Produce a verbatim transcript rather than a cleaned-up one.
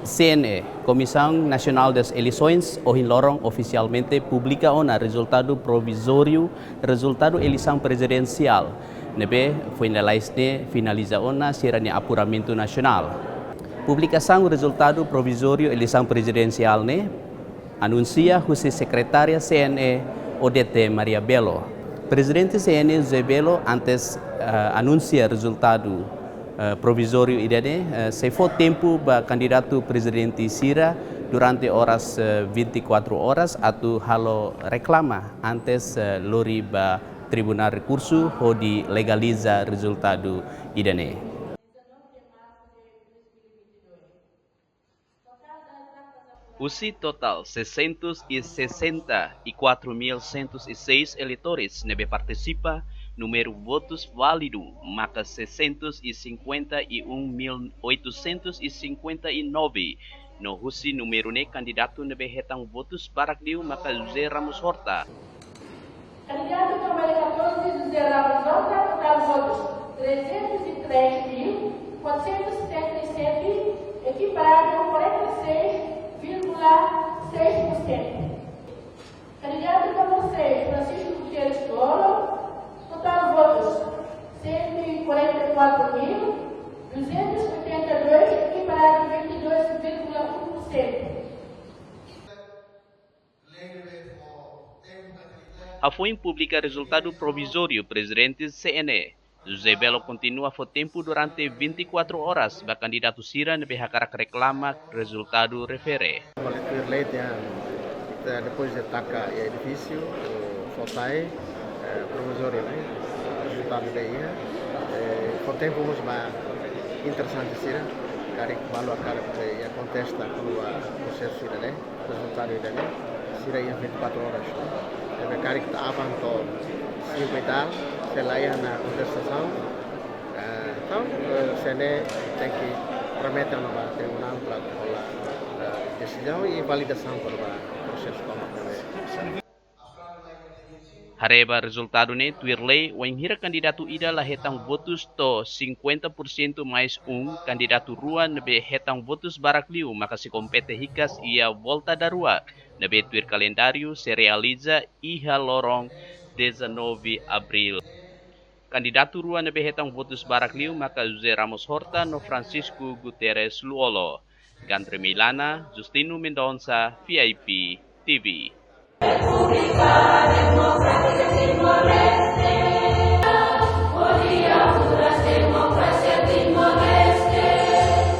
C N E, Comissão Nacional das Eleições, ohin loron ofisialmente publika ona rezultadu provizóriu, rezultadu eleisaun prezidensiál ne'ebé finaliza ona sira-nia apuramentu nasionál. Publikasaun rezultadu provizóriu eleisaun prezidensiál ne'e anunsia husi sekretária C N E, Odete Maria Belo. Prezidente C N E José Belo antes anunsia rezultadu provizóriu ida-ne'e sei fó tempu ba kandidatu prezidente sira durante oras vinte e quatro horas atu halo reklama antes lori ba Tribunál Rekursu hodi legaliza rezultadu ida-ne'e. Husi totál seiscentos e sessenta e quatro mil cento e seis eleitores ne'ebé partisipa, númeru votus válidu maka seiscentos e cinquenta e um mil oitocentos e cinquenta e nove, no husi númeru ne'e kandidatu ne'ebé hetan votus barak liu maka José Ramos Horta. Kandidatu númeru catorze, José Ramos Horta, totál votus trezentos e três mil quatrocentos e setenta e sete, equiparado a quarenta e seis vírgula seis por cento. Kandidatu númeru seis, Francisco Guterres Toro, totál votus cento e quarenta e quatro mil duzentos e oitenta e dois, equiparado a vinte e dois vírgula um por cento. Hafoin publika rezultadu provizóriu, prezidente C N E, José Belo kontinua fó tempu durante vinte e quatro horas ba kandidatu sira ne'ebé hakarak reklama rezultadu refere. Tuir lei, depois de taka iha edifísiu, fó sai provizóriu ne'e, rezultadu ne'e iha, fó tempu mós ba interesante sira karik balu hakarak iha kontesta kona-ba prosesu ida-ne'e, rezultadu ida-ne'e, sira iha vinte e quatro horas. Ne'ebé karik ita aban to'o cinco e tal, se la iha ona kontestasaun, entaun C N E tenke remete ona ba tribunál para hola desizaun i validasaun kona-ba prosesu tomak ne'e. Haree ba rezultadu ne'e, tuir lei, wainhira kandidatu ida la hetan votus to'o cinquenta por cento mais um, kandidatu rua ne'ebé hetan votus barak liu maka sei kompete hikas iha volta daruak ne'ebé tuir kalendáriu sei realiza iha loron dezanove Abríl. Kandidatu rua ne'ebé hetan votus barak liu maka José Ramos Horta no Francisco Guterres Lú-Olo. Gandri Meilana, Justino Mendonça, V I P T V.